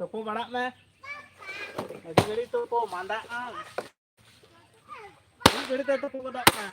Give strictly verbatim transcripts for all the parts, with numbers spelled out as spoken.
ᱛᱩᱯᱩ ᱵᱟᱲᱟᱜ ᱢᱮ᱾ ᱟᱹᱰᱤ ᱜᱷᱟᱹᱲᱤᱡ ᱛᱩᱯᱩ ᱢᱟᱸᱫᱟᱜ ᱟᱢ᱾ ᱢᱤᱫ ᱜᱷᱟᱹᱲᱤᱡ ᱛᱮ ᱛᱩᱯᱩ ᱜᱚᱫᱚᱜ ᱢᱮ᱾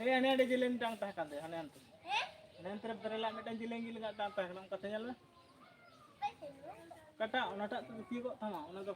ᱦᱟᱱᱮ ᱦᱟᱱᱮ ᱟᱹᱰᱤ ᱡᱮᱞᱮᱧ ᱢᱤᱫᱴᱟᱝ ᱛᱟᱦᱮᱸ ᱠᱟᱱ ᱛᱟᱭᱟ, ᱦᱟᱱᱮ ᱦᱟᱱᱛᱮ᱾ ᱦᱟᱱᱮ ᱦᱟᱱᱛᱮ ᱨᱮ ᱫᱟᱨᱮ ᱞᱟᱜ ᱢᱤᱫᱴᱟᱝ ᱡᱮᱞᱮᱧ ᱜᱮ ᱞᱮᱸᱜᱟ ᱛᱟᱦᱮᱸ ᱠᱟᱱᱟ, ᱚᱱᱠᱟ ᱛᱮ ᱧᱮᱞ ᱢᱮ᱾ ᱚᱠᱟᱴᱟᱜ? ᱚᱱᱟᱴᱟᱜ ᱛᱮ ᱛᱤᱭᱳᱜᱚᱜ ᱛᱟᱢᱟ, ᱚᱱᱟ ᱫᱚ᱾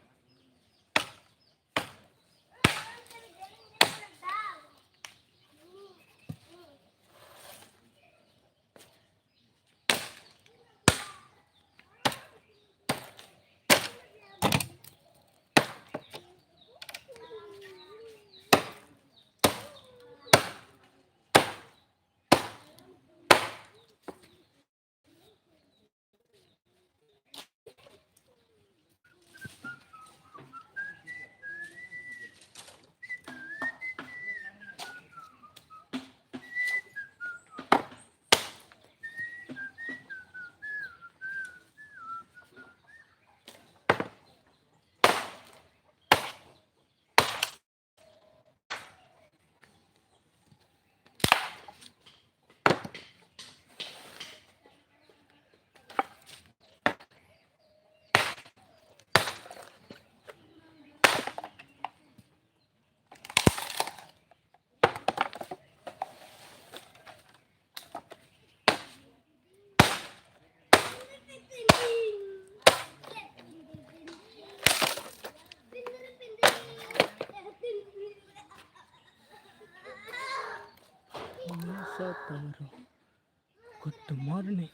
Good morning.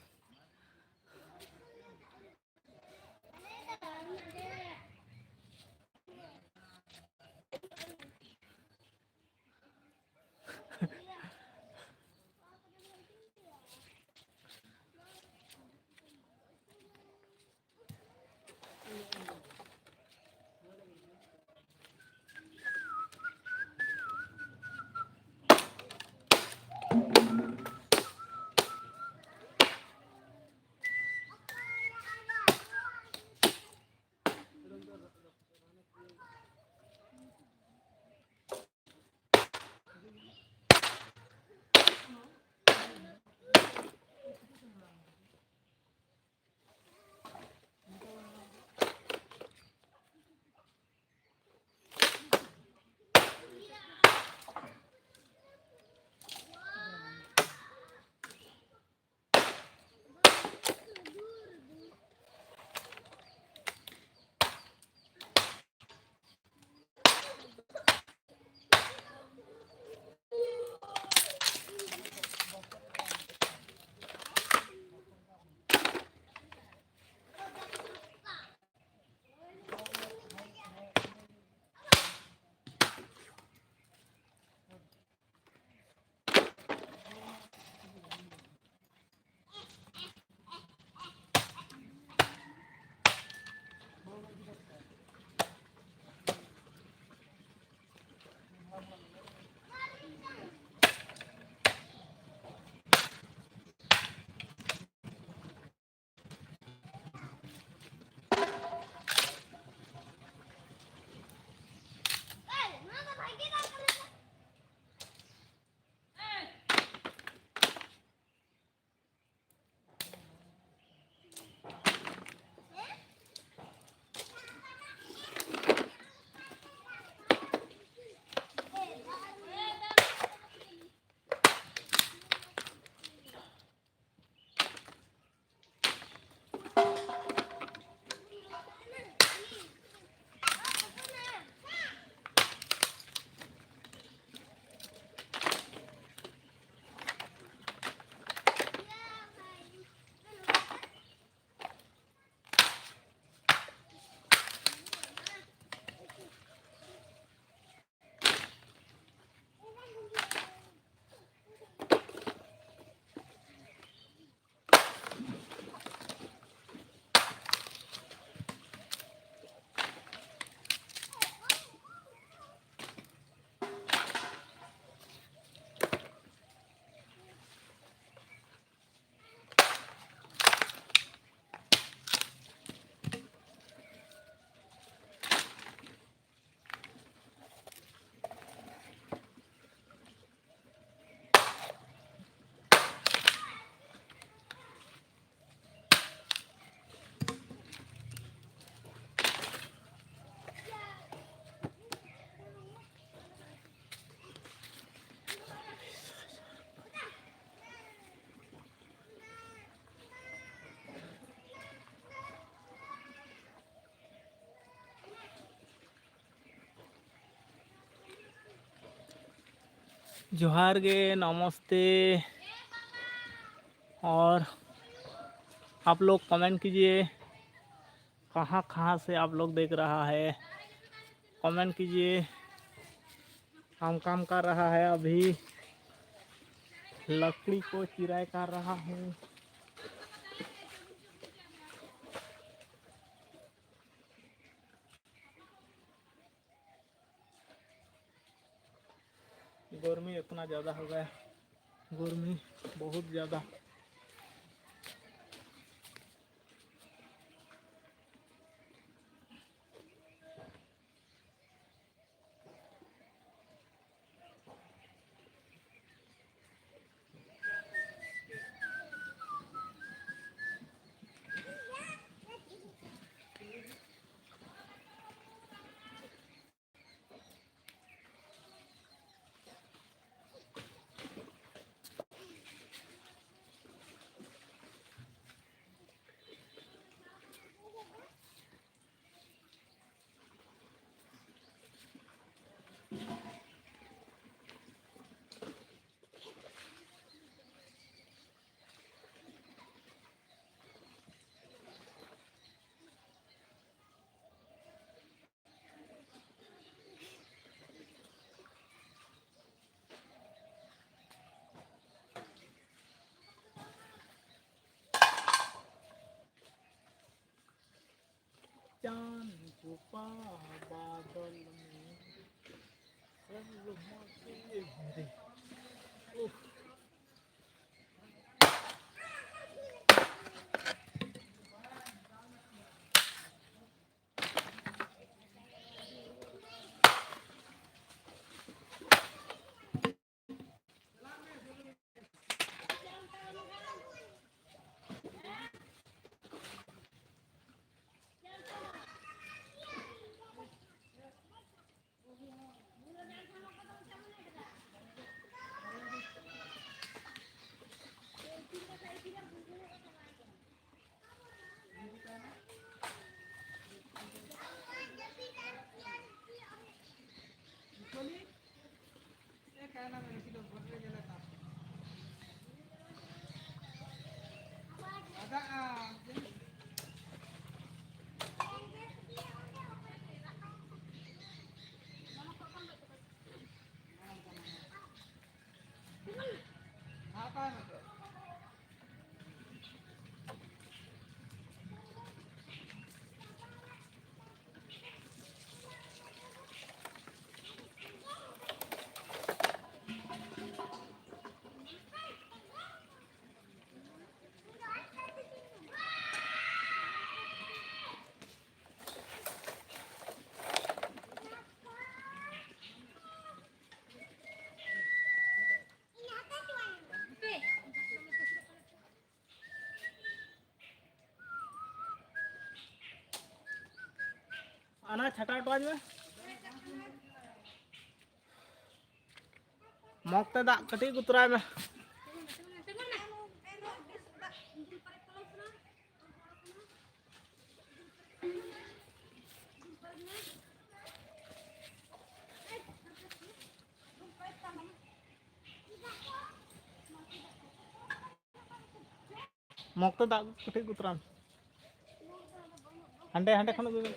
जोहार गे, नमस्ते। और आप लोग कमेंट कीजिए, कहाँ कहाँ से आप लोग देख रहा है, कमेंट कीजिए। हम काम कर रहा है अभी, लकड़ी को चिराई कर रहा हूँ। गर्मी इतना ज़्यादा हो गया, गर्मी बहुत ज़्यादा। चांद छुपा बादल में, सब लोग मौसी रे। उफ। ᱟᱱᱟ ᱪᱷᱟᱴᱟᱣ ᱦᱚᱴᱚ ᱟᱹᱧ ᱢᱮ᱾ ᱢᱚᱜᱽ ᱛᱮ ᱫᱟᱜ ᱠᱟᱹᱴᱤᱡ ᱟᱹᱜᱩ ᱛᱚᱨᱟᱭ ᱢᱮ᱾ ᱢᱚᱜᱽ ᱛᱮ ᱫᱟᱜ ᱠᱟᱹᱴᱤᱡ ᱟᱹᱜᱩ ᱛᱚᱨᱟᱭ ᱢᱮ᱾ ᱦᱟᱸᱰᱮ, ᱦᱟᱸᱰᱮ ᱠᱷᱚᱱ ᱟᱹᱜᱩᱭ ᱢᱮ᱾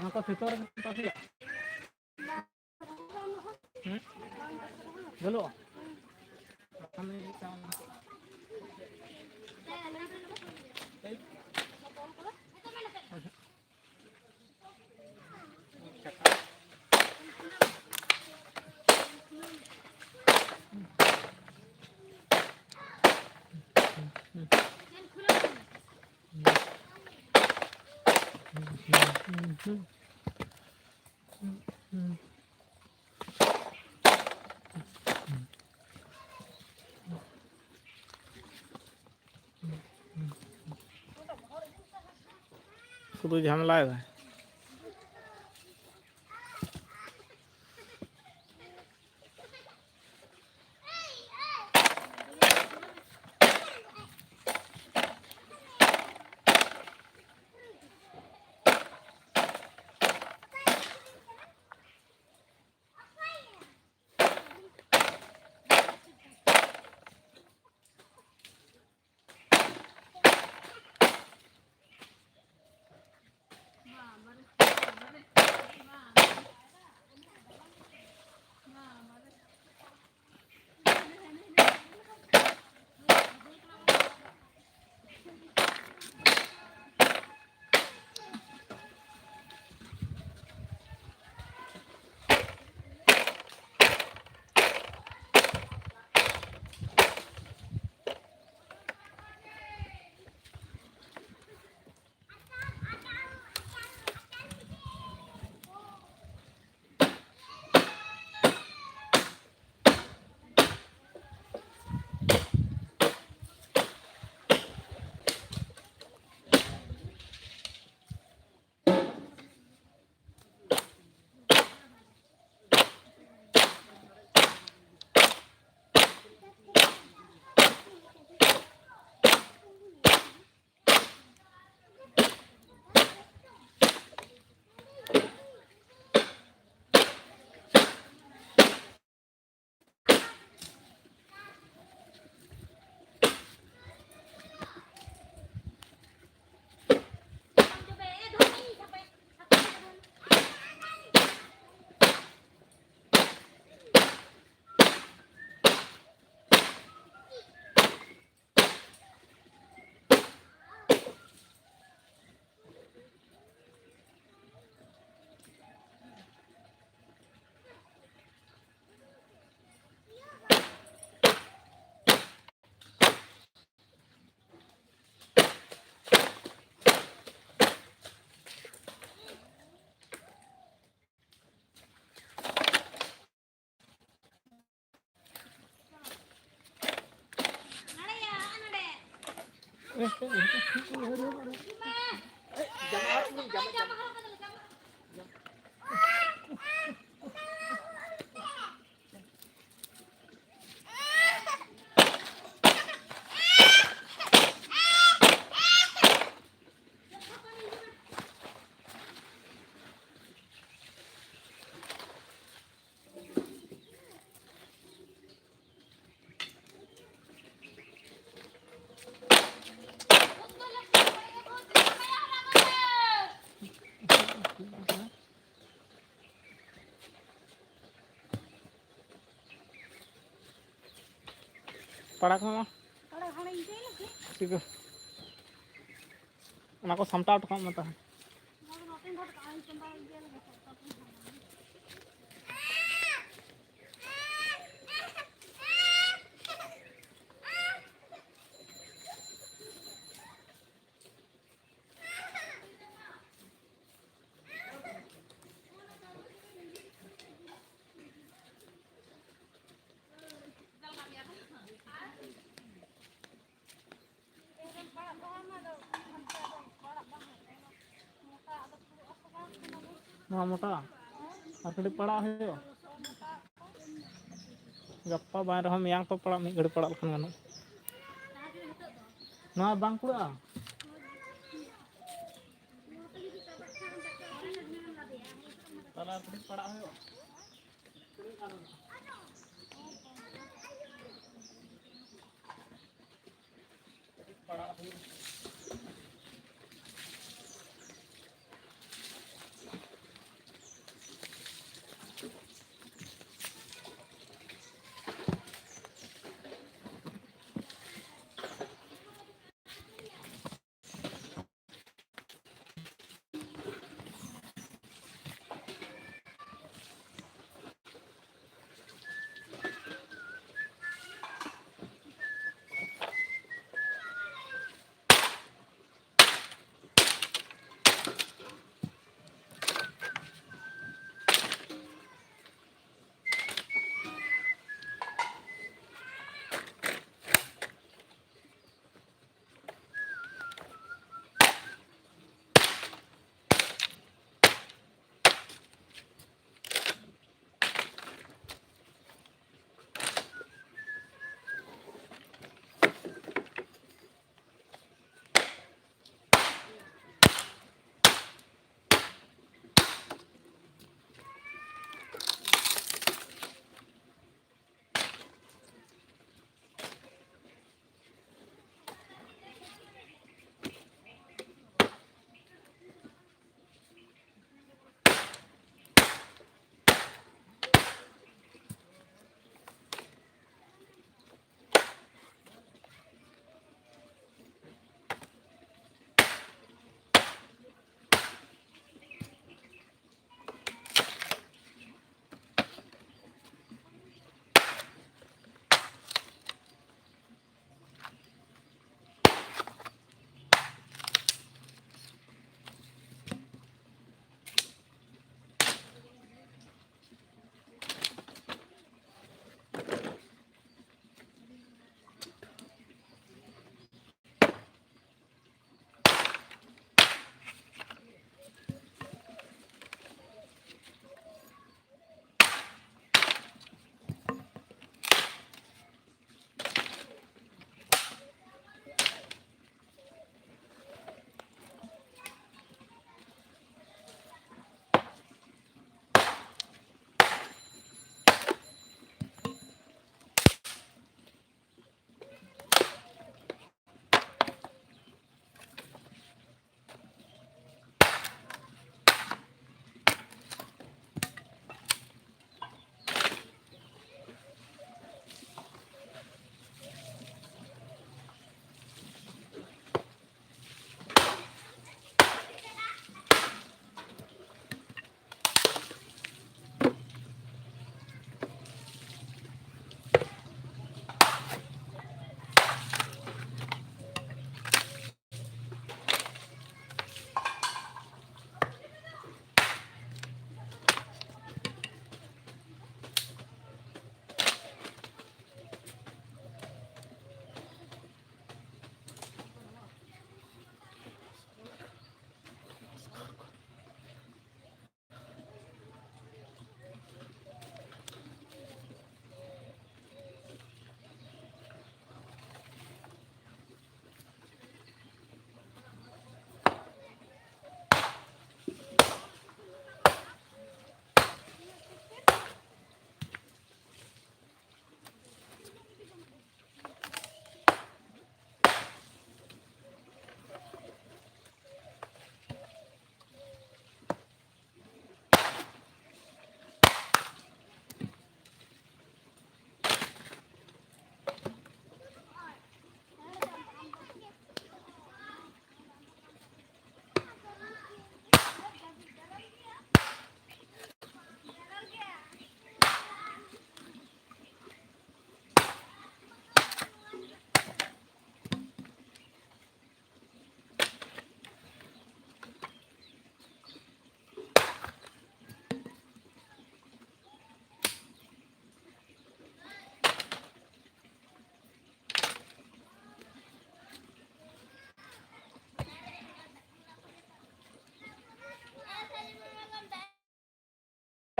ᱱᱚᱣᱟ ᱠᱚ ᱥᱤᱛᱩᱝ ᱨᱮ ᱛᱟᱥᱮᱭᱟ᱾ ᱦᱩᱸ? ᱵᱟᱹᱱᱩᱜᱼᱟ᱾ ᱥᱩᱫᱷᱩ ᱡᱷᱟᱢᱮᱞᱟᱭ ᱫᱟᱭ᱾ ᱯᱟᱲᱟᱜ ᱠᱚ ᱢᱟ᱾ ᱴᱷᱤᱠ ᱜᱮᱭᱟ᱾ ᱚᱱᱟ ᱠᱚ ᱥᱟᱢᱴᱟᱣ ᱦᱚᱴᱚ ᱠᱟᱜ ᱢᱮ ᱛᱟᱦᱮᱸ᱾ ᱱᱚᱣᱟ ᱢᱚᱴᱟ ᱟᱨ ᱠᱟᱹᱴᱤᱡ ᱯᱟᱲᱟᱜ ᱦᱩᱭᱩᱜᱼᱟ᱾ ᱜᱟᱯᱟ ᱵᱟᱝ ᱨᱮᱦᱚᱸ ᱢᱮᱭᱟᱝ ᱛᱚ ᱯᱟᱲᱟᱜ, ᱢᱤᱫ ᱜᱷᱟᱹᱲᱤ ᱯᱟᱲᱟᱜ ᱞᱮᱠᱷᱟᱱ ᱜᱟᱱᱚᱜᱼᱟ᱾ ᱱᱚᱣᱟ ᱵᱟᱝ ᱠᱩᱲᱟᱹᱜᱼᱟ᱾ ᱛᱟᱦᱞᱮ ᱟᱨ ᱠᱟᱹᱴᱤᱡ ᱯᱟᱲᱟᱜ ᱦᱩᱭᱩᱜᱼᱟ᱾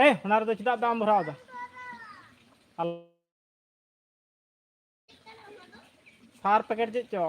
ᱮ, ᱚᱱᱟ ᱨᱮᱫᱚ ᱪᱮᱫᱟᱜ ᱫᱟᱜ ᱮᱢ ᱵᱷᱚᱨᱟᱣ ᱮᱫᱟ? ᱟᱞ-, ᱥᱟᱨ ᱯᱮᱠᱮᱴ ᱪᱮᱫ ᱪᱚ?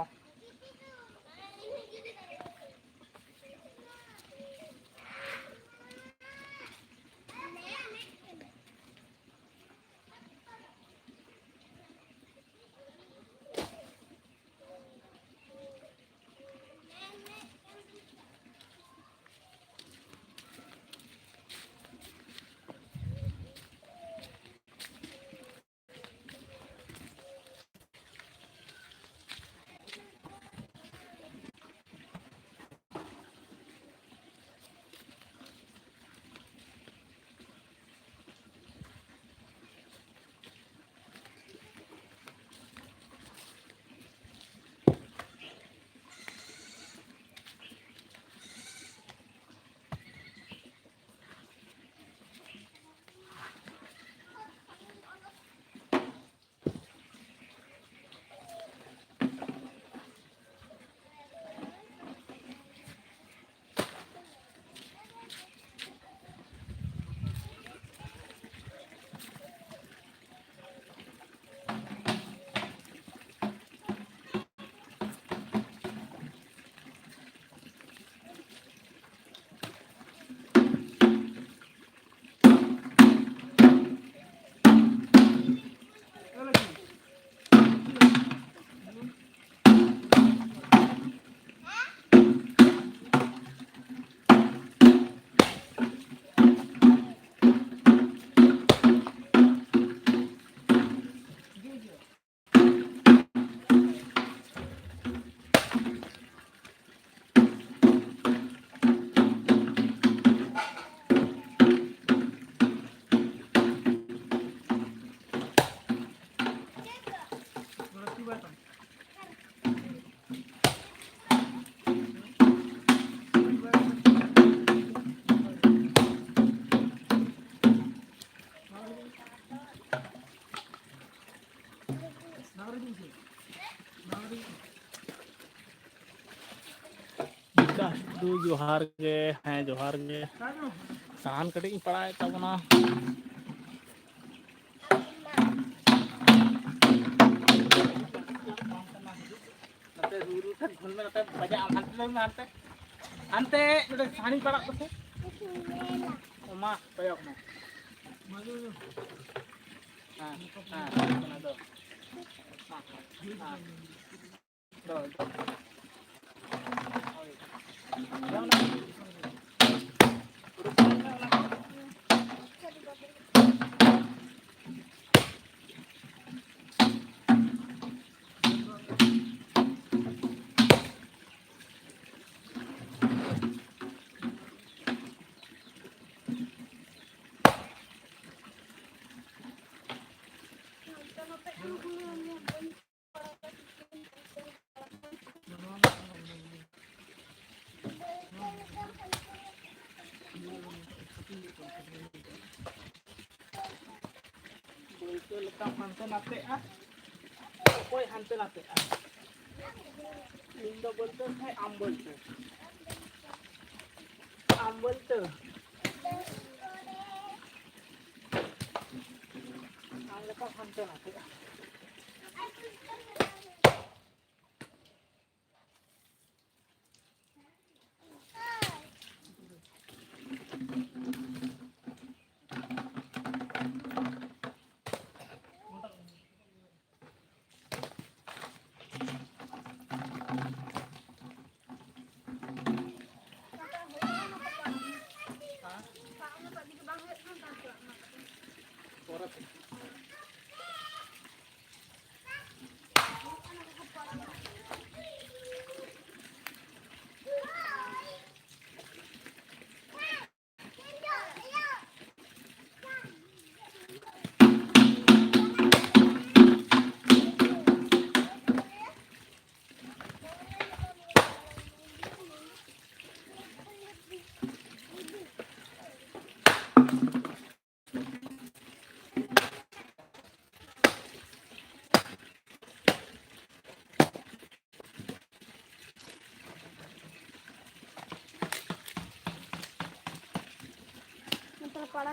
ᱡᱚᱦᱟᱨ ᱜᱮ, ᱦᱮᱸ, ᱡᱚᱦᱟᱨ ᱜᱮ᱾ ᱥᱟᱦᱟᱱ ᱠᱟᱹᱴᱤᱡ ᱤᱧ ᱯᱟᱲᱟᱜ ᱮᱫ ᱛᱟᱵᱚᱱᱟ᱾ ᱱᱚᱛᱮ ᱨᱩ ᱨᱩ ᱛᱮ ᱜᱷᱩᱞ ᱢᱮ, ᱱᱚᱛᱮ ᱵᱟᱡᱟᱜ ᱟᱢ, ᱦᱟᱱᱛᱮ ᱞᱟᱹᱭ ᱢᱮ, ᱦᱟᱱᱛᱮ, ᱦᱟᱱᱛᱮ ᱱᱚᱰᱮ ᱥᱟᱦᱟᱱᱤᱧ ᱯᱟᱲᱟᱜ ᱠᱚᱥᱮ᱾ ᱢᱟ, ᱠᱚᱭᱚᱜ ᱢᱮ᱾ ᱦᱮᱸ, ᱦᱮᱸ, ᱚᱱᱟ ᱫᱚ᱾ ᱦᱮᱸ, ᱦᱮᱸ᱾ ᱵᱟᱹᱞᱴᱟᱹ ᱞᱮᱠᱟᱢ ᱦᱟᱱᱛᱮ ᱱᱟᱛᱮᱜᱼᱟ, ᱚᱠᱚᱭ ᱦᱟᱱᱛᱮ ᱱᱟᱛᱮᱜᱼᱟ? ᱤᱧ ᱫᱚ ᱵᱟᱹᱞᱴᱟᱹ ᱠᱷᱟᱡ ᱟᱢ ᱵᱟᱹᱞᱴᱟᱹ, ᱟᱢ ᱵᱟᱹᱞᱴᱟᱹ᱾ ᱟᱢ ᱞᱮᱠᱟ ᱦᱟᱱᱛᱮ ᱱᱟᱛᱮᱜᱼᱟ᱾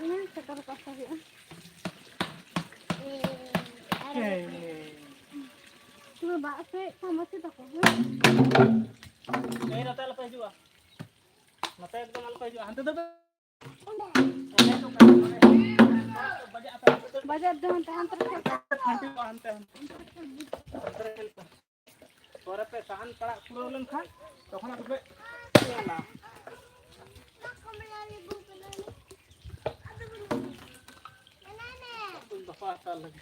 ᱦᱮᱸ, ᱥᱮᱴᱮᱨ ᱠᱟᱛᱷᱟ ᱦᱩᱭᱩᱜᱼᱟ᱾ ᱦᱮᱸ᱾ ᱱᱚᱣᱟ ᱫᱟᱜ ᱥᱮᱫ ᱠᱷᱚᱱ ᱢᱟᱹᱪᱤ ᱛᱟᱠᱚ, ᱦᱮᱸ᱾ ᱱᱚᱛᱮ ᱟᱞᱚᱯᱮ ᱦᱤᱡᱩᱜᱼᱟ, ᱱᱚᱛᱮ ᱮᱠᱫᱚᱢ ᱟᱞᱚᱯᱮ ᱦᱤᱡᱩᱜᱼᱟ, ᱦᱟᱱᱛᱮ ᱫᱚ ᱵᱟᱡᱟᱜ ᱫᱚ ᱦᱟᱱᱛᱮ, ᱦᱟᱱᱛᱮ ᱨᱮ᱾ ᱦᱟᱱᱛᱮ, ᱦᱟᱱᱛᱮ, ᱦᱟᱱᱛᱮ᱾ ᱯᱚᱨᱮ ᱯᱮ ᱥᱟᱦᱟᱱ ᱯᱟᱲᱟᱜ ᱯᱩᱨᱟᱹᱣ ᱞᱮᱱᱠᱷᱟᱱ ᱛᱚᱠᱷᱚᱱ ᱟᱫᱚ ᱯᱮ ᱧᱮᱞᱟ᱾ ᱫᱚᱦᱚ ᱦᱟᱛᱟᱲ ᱞᱟᱹᱜᱤᱫ᱾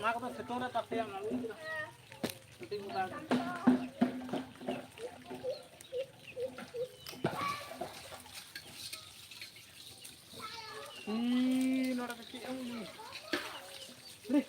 ᱚᱱᱟ ᱠᱚᱫᱚ ᱥᱤᱛᱩᱝ ᱨᱮ ᱛᱟᱥᱮᱭᱟᱢ, ᱟᱹᱜᱩ ᱠᱮᱫᱟ᱾ ᱠᱟᱹᱴᱤᱡ ᱢᱚᱴᱟ ᱠᱟᱱᱟ᱾ ᱤ, ᱱᱚᱰᱮ ᱫᱚ ᱪᱮᱫ ᱮᱢ ᱤᱫᱤᱭᱟ? ᱦᱤᱲᱤ᱾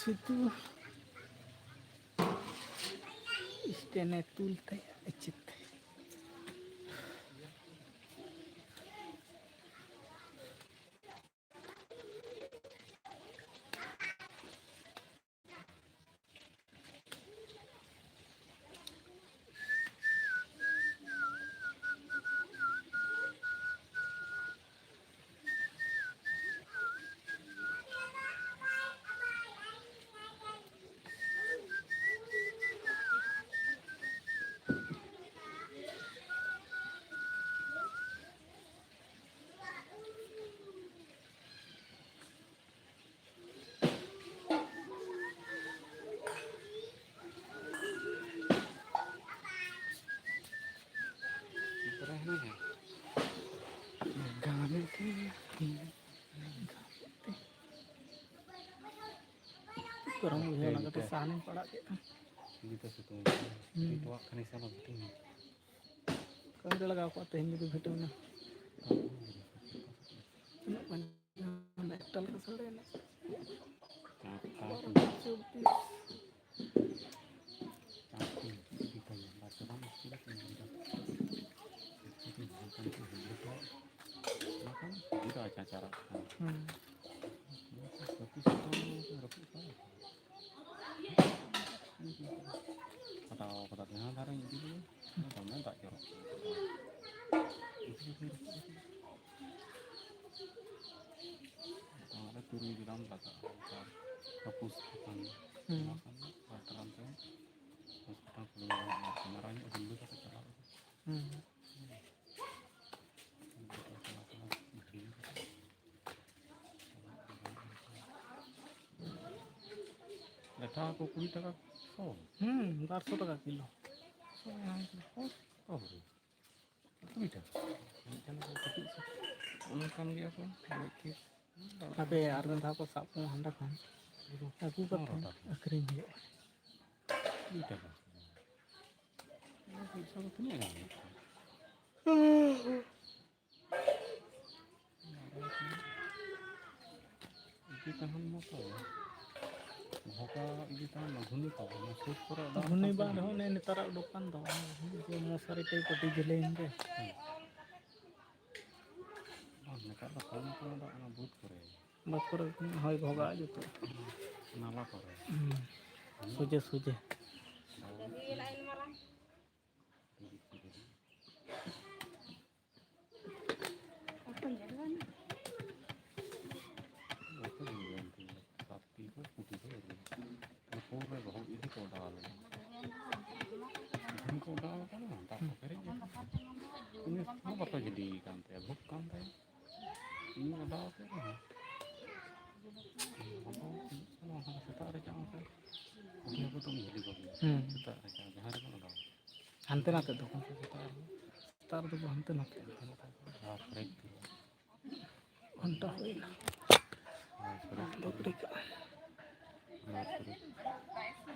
ᱥᱤᱛᱩ ᱥᱴᱮᱱᱮ ᱛᱩᱞ ᱛᱟᱭᱟ ᱪᱮᱫ? ᱜᱚᱨᱚᱢ ᱵᱩᱡᱷᱟᱹᱣ ᱮᱱᱟ, ᱠᱟᱹᱴᱤᱡ ᱥᱟᱦᱟᱱᱤᱧ ᱯᱟᱲᱟᱜ ᱠᱮᱫᱼᱟ᱾ ᱦᱩᱸ᱾ ᱠᱟᱹᱢᱤ ᱨᱮ ᱞᱟᱜᱟᱣ ᱠᱚᱜᱼᱟ ᱛᱮᱦᱮᱧ ᱡᱩᱫᱤ ᱵᱷᱤᱴᱟᱹᱣ ᱮᱱᱟ᱾ ᱛᱤᱱᱟᱹᱜ ᱵᱟᱡᱮ? ᱮᱠᱴᱟ ᱞᱮᱠᱟ ᱥᱟᱰᱮᱭᱮᱱᱟ᱾ ᱵᱟᱨᱚᱴᱟ ᱪᱚᱵᱵᱤᱥ᱾ ᱦᱩᱸ᱾ ᱯᱟᱴᱟᱣ ᱠᱟᱫᱟ, ᱡᱟᱦᱟᱸ ᱫᱷᱟᱨᱮᱧ ᱤᱫᱤ ᱞᱮᱫᱟ, ᱫᱚᱢᱮ ᱫᱟᱜ ᱡᱚᱨᱚᱜ ᱠᱟᱱᱟ᱾ ᱛᱟᱦᱞᱮ ᱛᱩᱨᱩᱭ ᱜᱨᱟᱢ ᱞᱟᱜᱟᱜᱼᱟ, ᱚᱱᱠᱟ ᱯᱩᱥ ᱠᱷᱟᱛᱟᱢ᱾ ᱦᱩᱸ᱾ ᱚᱱᱟ ᱠᱷᱟᱱ ᱫᱚ ᱵᱟᱨ ᱜᱨᱟᱢ ᱛᱮ ᱯᱩᱥ ᱠᱷᱟᱛᱟᱢ ᱠᱷᱩᱞᱟᱹᱣ ᱜᱟᱱᱚᱜᱼᱟ, ᱟᱨᱠᱤ ᱢᱟᱨᱟᱝ ᱧᱚᱜ ᱦᱩᱞᱟᱹ ᱠᱟᱛᱮ ᱪᱟᱞᱟᱜ ᱦᱩᱭᱩᱜᱼᱟ᱾ ᱦᱩᱸ᱾ ᱞᱮᱴᱷᱟ ᱦᱟᱹᱠᱩ ᱠᱩᱲᱤ ᱴᱟᱠᱟ ᱥᱚ? ᱦᱩᱸ, ᱵᱟᱨᱥᱚ ᱴᱟᱠᱟ ᱠᱤᱞᱳ᱾ ᱥᱚ ᱦᱟᱹᱠᱩ ᱠᱚ ᱠᱩᱲᱤ ᱴᱟᱠᱟ᱾ ᱢᱤᱫᱴᱟᱝ ᱠᱟᱹᱴᱤᱡ ᱥᱮ ᱚᱱᱠᱟᱱ ᱜᱮᱭᱟ ᱠᱚ, ᱢᱤᱫᱴᱤᱡ ᱦᱟᱯᱮ, ᱟᱨ ᱢᱤᱫ ᱫᱷᱟᱣ ᱠᱚ ᱥᱟᱵ ᱠᱚᱣᱟ ᱦᱟᱸᱰᱮ ᱠᱷᱚᱱ, ᱟᱹᱜᱩ ᱠᱟᱛᱮ ᱯᱚᱱᱨᱚ ᱴᱟᱠᱟ᱾ ᱟᱹᱠᱷᱨᱤᱧ ᱦᱩᱭᱩᱜᱼᱟ᱾ ᱠᱩᱲᱤ ᱴᱟᱠᱟ᱾ ᱚᱱᱟ ᱯᱚᱭᱥᱟ ᱫᱚ ᱛᱤᱱᱟᱹᱜ ᱜᱟᱱ ᱦᱩᱭᱩᱜ ᱠᱟᱱᱟ? ᱤᱫᱤ ᱛᱟᱦᱮᱱ ᱢᱟ ᱛᱚ᱾ ᱵᱷᱚᱜᱟ ᱤᱫᱤ ᱛᱟᱦᱮᱱ ᱫᱚ ᱜᱷᱩᱱᱤ ᱠᱚ, ᱚᱱᱟ ᱥᱩᱨ ᱠᱚᱨᱮ ᱫᱚ ᱜᱷᱩᱱᱤ ᱚᱱᱠᱟ ᱵᱟᱝ ᱥᱩᱨ ᱨᱮᱦᱚᱸ ᱜᱮ᱾ ᱚᱱᱮ ᱱᱮᱛᱟᱨᱟᱜ ᱩᱰᱩᱠ ᱠᱟᱱ ᱫᱚ, ᱚᱱᱟ ᱜᱷᱩᱱᱤ ᱠᱚ ᱢᱚᱥᱟᱨᱤ ᱴᱟᱭᱤᱯ ᱟᱹᱰᱤ ᱡᱮᱞᱮᱧ ᱜᱮ᱾ ᱦᱮᱸ᱾ ᱵᱟᱝ, ᱱᱮᱛᱟᱨ ᱫᱚ ᱠᱚᱢ ᱠᱟᱱᱟ ᱫᱟᱜ ᱚᱱᱟ ᱵᱟᱹᱫᱽ ᱠᱚᱨᱮ᱾ ᱵᱟᱹᱫᱽ ᱠᱚᱨᱮ ᱦᱳᱭ ᱵᱷᱚᱜᱟᱜᱼᱟ ᱡᱚᱛᱚ᱾ ᱱᱟᱞᱟ ᱠᱚᱨᱮ᱾ ᱦᱩᱸ᱾ ᱥᱚᱡᱷᱮ ᱥᱚᱡᱷᱮ᱾ ᱵᱟᱠᱚ ᱧᱮᱞ ᱜᱟᱱᱚᱜᱼᱟ᱾ ᱥᱟᱛᱴᱤ ᱠᱚ ᱯᱩᱴᱷᱤ ᱠᱚ ᱟᱹᱜᱩ᱾ ᱚᱱᱟ ᱥᱩᱨ ᱨᱮ ᱞᱚᱦᱚᱫ ᱤᱫᱤ ᱠᱚ ᱚᱰᱟᱣ ᱞᱮᱫᱟ᱾ ᱛᱤᱦᱤᱧ ᱠᱚ ᱚᱰᱟᱣ ᱟᱠᱟᱱᱟ, ᱫᱟᱜ ᱠᱚ ᱯᱮᱨᱮᱡ ᱮᱱᱟ᱾ ᱩᱱᱤ ᱦᱚᱸ ᱵᱟᱠᱚ ᱡᱷᱟᱹᱞᱤ ᱟᱠᱟᱱ ᱛᱟᱭᱟ, ᱵᱷᱩᱜ ᱠᱟᱱ ᱛᱟᱭᱟ᱾ ᱤᱧ ᱚᱰᱟᱣ ᱠᱮᱫ ᱨᱮᱦᱚᱸ, ᱟᱫᱚ ᱥᱮᱛᱟᱜ ᱨᱮ ᱪᱟᱞᱟᱣ ᱠᱟᱛᱮ ᱯᱩᱴᱷᱤ ᱦᱟᱹᱠᱩ ᱫᱚᱢ ᱡᱷᱟᱹᱞᱤ ᱠᱚᱜᱮᱭᱟ᱾ ᱦᱩᱸ᱾ ᱥᱮᱛᱟᱜ ᱨᱮ ᱪᱟᱞᱟᱣ ᱡᱟᱦᱟᱸ ᱨᱮᱜᱮᱢ ᱚᱰᱟᱣ᱾ ᱦᱟᱱᱛᱮ ᱱᱟᱛᱮ ᱫᱚ᱾ ᱥᱮᱛᱟᱜ ᱨᱮ᱾ ᱥᱮᱛᱟᱜ ᱨᱮᱫᱚ ᱦᱟᱱᱛᱮ ᱱᱟᱛᱮ᱾ ᱟᱨ ᱯᱮᱨᱮᱡ ᱜᱮ᱾ ᱜᱷᱚᱱᱴᱟ ᱦᱩᱭᱱᱟ᱾ ᱟᱨ ᱯᱮᱨᱮᱡ ᱫᱚ ᱜᱮ᱾ ᱵᱨᱮᱠ᱾ ᱟᱨ ᱯᱮᱨᱮᱡ᱾